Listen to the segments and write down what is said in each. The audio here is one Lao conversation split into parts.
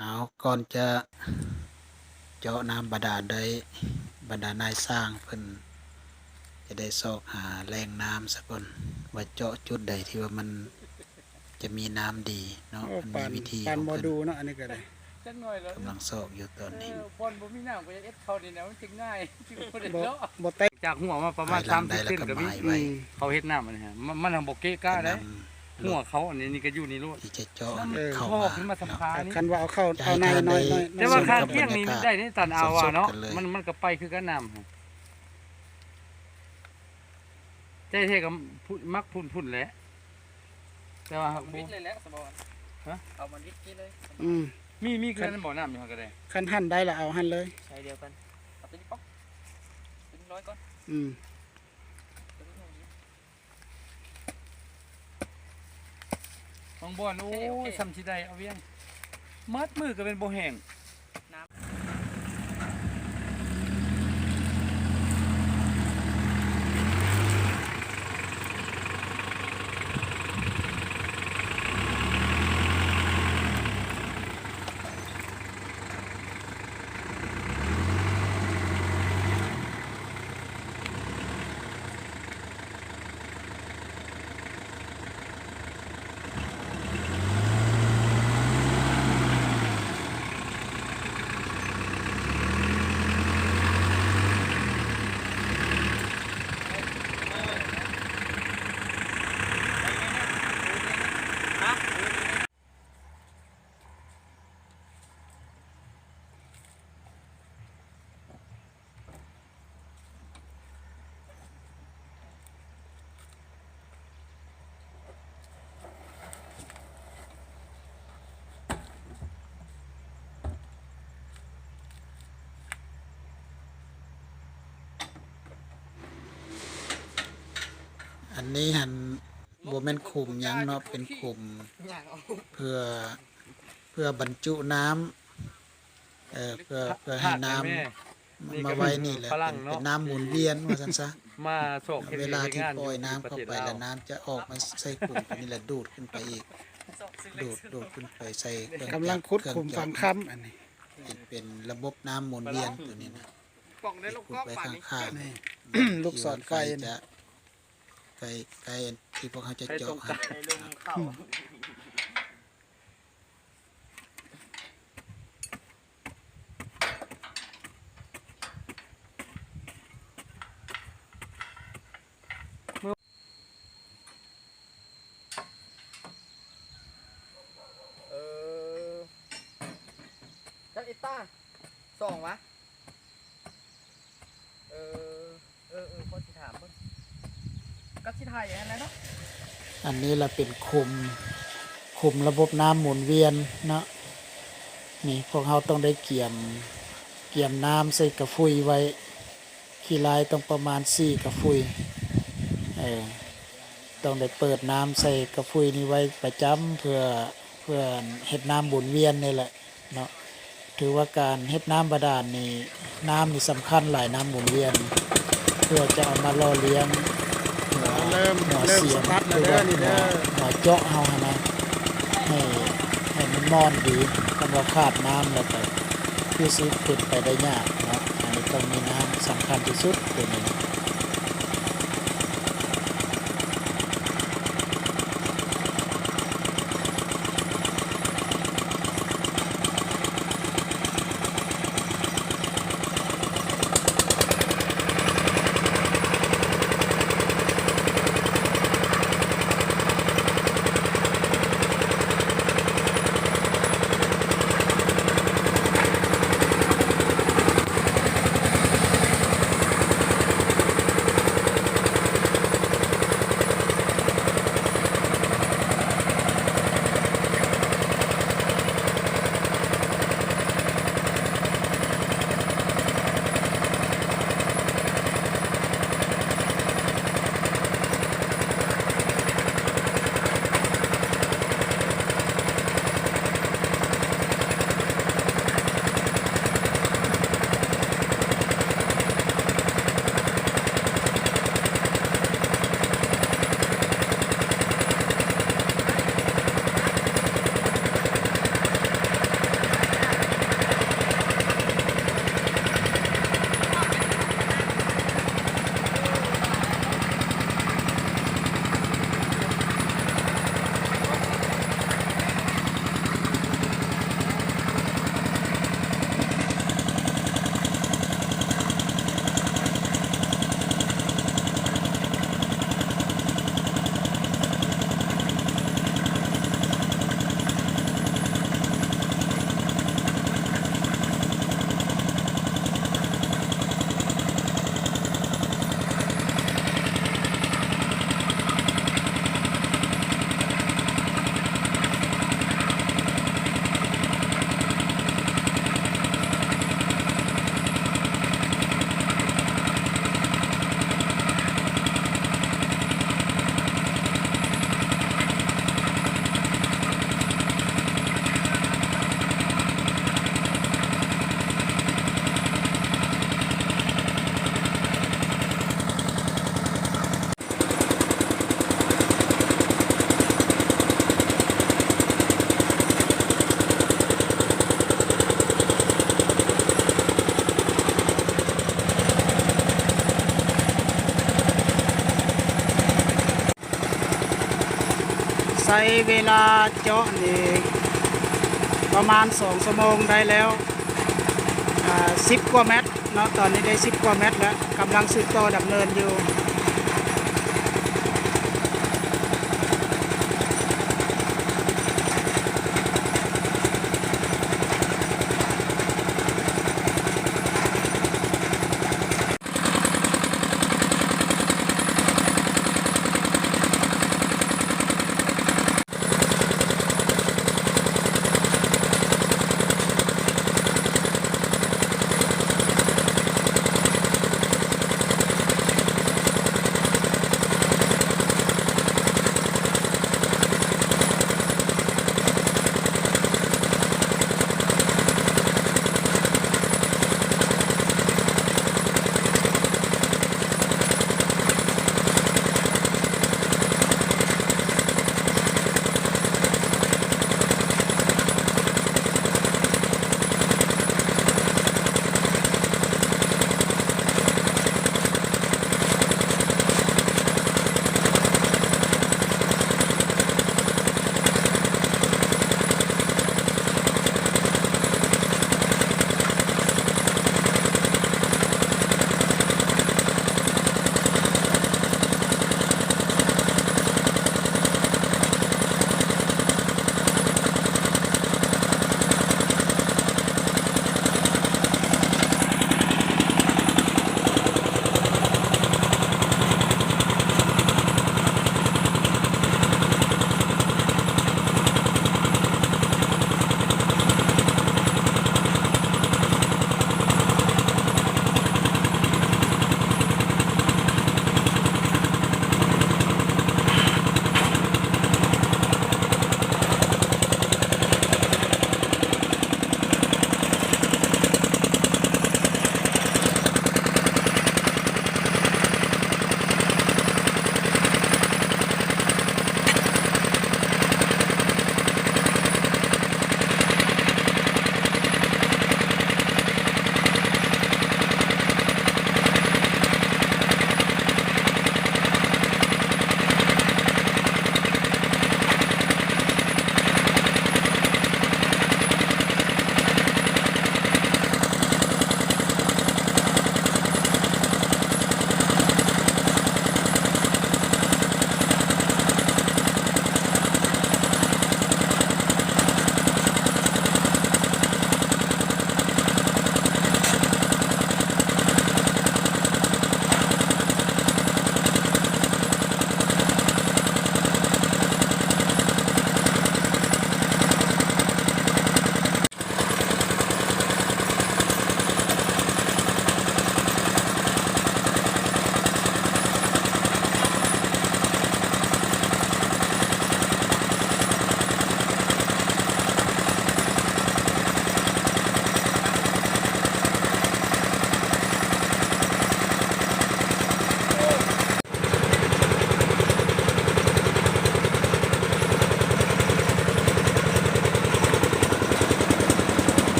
ເອົາ ກ່ອນຈະເຈາະນ້ຳບາດານໄດ້ ບັນດານາຍຊ່າງເພິ່ນຈະໄດ້ຊອກຫາແຫຼ່ງນ້ຳສາກ່ອນ ວ່າເຈາະຈຸດໃດທີ່ວ່າມັນຈະມີນ້ຳດີເນາະ. ໂອ້ ມັນມີວິທີຂອງເພິ່ນ ປານໝໍດູເນາະ ອັນນີ້ກໍໄດ້ ຈັກໜ້ອຍແລ້ວ ກຳລັງຊອກຢູ່ຕອນນີ້. ເອີ ບ່ອນບໍ່ມີນ້ຳກໍຢາກເຮັດເຂົ້ານີ້ແຫຼະ ມັນຈຶ່ງງ່າຍ ບໍ່ ບໍ່ແຕກ ຈາກຫົວມາປະມານສາມສິບເຊັນກໍມີ ອືມ ເຂົາເຮັດນ້ຳອັນນີ້ ມັນ ມັນບໍ່ເກະກະໄດ໋ ຫົວເຂົາອັນນີ້ ນີ້ກໍຢູ່ນີ້ໂລດ ທີ່ຈະເຈາະ ເອີ ເຂົ້າມາ ຂຶ້ນມາສຳພານີ້ ຄັນວ່າເອົາເຂົ້າ ເອົາໃນໜ້ອຍໆ ແຕ່ວ່າຂ້າງກຽງນີ້ໄດ້ເດ້ ຕັນອາວາເນາະ ມັນ ມັນກໍໄປຄືກັນນ້ຳ ໃຈແທ້ກໍໝັກພຸ້ນໆແຫຼະ ແຕ່ວ່າຫາກບໍ່ ເອົາມັນວິດເລີຍແຫຼະ ສະບອນ ຮະ ເອົາມັນວິດນີ້ເລີຍ ອືມ ມີ ມີຄືກັນບໍ່ ນ້ຳຢູ່ຫັ້ນກໍໄດ້ ຄັນຫັ້ນໄດ້ລະເອົາຫັ້ນເລີຍ ໃສ່ດຽວກັນ ເອົາຕົວນີ້ປອກ ຕົວນີ້ຮ້ອຍກ່ອນ ອືມ ຕົວນີ້ ນ້ອງບອນ ໂອ້ຍ ໂອເຄ ໂອເຄ ສ່ຳຊິໄດ້ເອົາວຽງ ໝົດມື້ກໍແມ່ນບໍ່ແຫ້ງ ນ້ຳ ອັນນີ້ຫັ້ນບໍ່ແມ່ນຂຸມຫຍັງເນາະ ເປັນຂຸມເພື່ອ ເພື່ອບັນຈຸນ້ຳ ເອີ ເພື່ອ ເພື່ອໃຫ້ນ້ຳມາໄວ້ນີ້ແຫຼະ ເປັນ ເປັນນ້ຳໝູນວຽນວ່າຊັ້ນຊະ ມາຊອກເຮັດວຽກເຮັດງານຢູ່ທີ່ປະເທດລາວ ເວລາທີ່ປ່ອຍນ້ຳເຂົ້າໄປແລ້ວ ນ້ຳຈະອອກມາໃສ່ຂຸມຕົວນີ້ແຫຼະ ດູດຂຶ້ນໄປອີກ ດູດ ດູດຂຶ້ນໄປໃສ່ເຄື່ອງຈັກ ກຳລັງຂຸດຂຸມຝັງຄຳອັນນີ້ ເປັນ ເປັນລະບົບນ້ຳໝູນວຽນຕົວນີ້ນະ ຕິດຂຸດໄວ້ຂ້າງໆ ນີ້ ລູກສອນໄຟ ທີ່ວ່າໃກ້ຈະ ໃກ້ ໃກ້ທີ່ພວກເຮົາຈະເຈາະຫັ້ນ ເອີ ຈັກເອັກຕາ ສອງຫວາ? ເອີ ເອີ ເອີ ຂໍຊິຖາມເບິ່ງ ກໍຊິຖ່າຍອັນນັ້ນແຫຼະເນາະ. ອັນນີ້ລະເປັນຂຸມ ຂຸມລະບົບນ້ຳໝູນວຽນເນາະ. ນີ້ພວກເຮົາຕ້ອງໄດ້ກຽມ ກຽມນ້ຳໃສ່ກະຟຸຍໄວ້ ຂີ້ລາຍຕ້ອງປະມານສີ່ກະຟຸຍ ເອີ ຕ້ອງໄດ້ເປີດນ້ຳໃສ່ກະຟຸຍນີ້ໄວ້ປະຈຳ ເພື່ອ ເພື່ອເຮັດນ້ຳໝູນວຽນນີ້ແຫຼະເນາະ. ຖືວ່າການເຮັດນ້ຳບາດານນີ້ ນ້ຳນີ້ສຳຄັນຫຼາຍ ນ້ຳໝູນວຽນ ເພື່ອຈະເອົາມາຫຼໍ່ລ້ຽງຫົວ ເລີ່ມ ຫົວ ເລີ່ມສະບັດແລ້ວເດີ ນີ້ເດີ ຫົວເຈາະເຮົາຫັ້ນນະ ໃຫ້ ໃຫ້ມັນມ່ອນດີ. ຄັນວ່າຂາດນ້ຳແລ້ວກໍຄືຊິເປັນໄປໄດ້ຍາກເນາະ. ອັນນີ້ຕ້ອງມີນ້ຳ ສຳຄັນທີ່ສຸດໂຕນີ້ນະ. ໃຊ້ເວລາເຈາະນີ້ປະມານສອງຊົ່ວໂມງໄດ້ແລ້ວ ອ່າ ສິບກວ່າແມັດເນາະ. ຕອນນີ້ໄດ້ສິບກວ່າແມັດແລ້ວ ກຳລັງສືບຕໍ່ດຳເນີນຢູ່.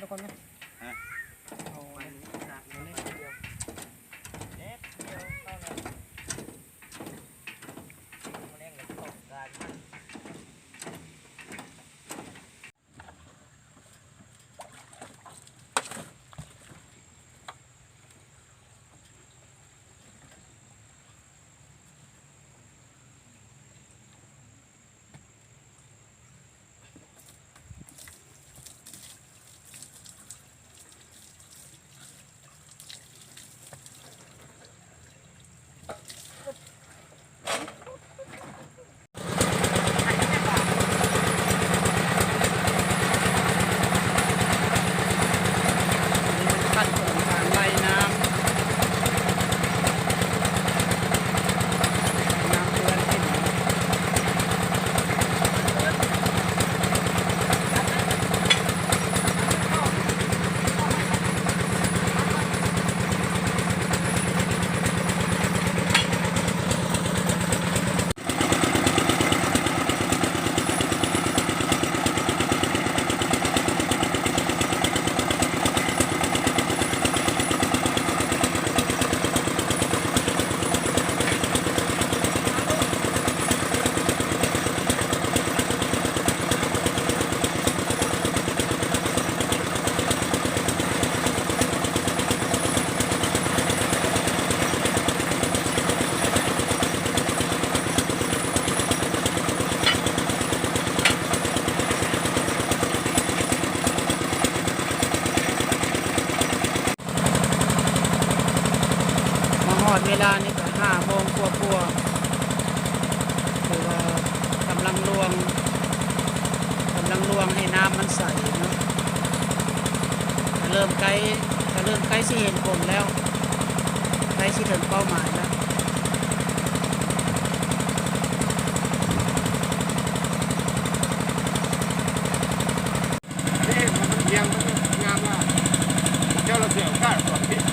ທຸກຄົນນະ ຮະ ເອົາ ເອົາເລັກດຽວ ເລັກດຽວເທົ່ານັ້ນ ມື້ແລງກໍຕ້ອງການມັນ. ມາຮອດເວລານີ້ກໍຫ້າໂມງກວ່າໆ ຖືວ່າກຳລັງລວງ ກຳລັງລວງໃຫ້ນ້ຳມັນໃສເນາະ ກໍເລີ່ມໃກ້ ກໍເລີ່ມໃກ້ຊິເຫັນຜົນແລ້ວ ໃກ້ຊິເຖິງເປົ້າໝາຍແລ້ວ. ເດ້ ມັນ ມັນຮຽງ ມັນງາມລະ ເຈົ້າລະເສຍໂອກາດສອນຜິດ.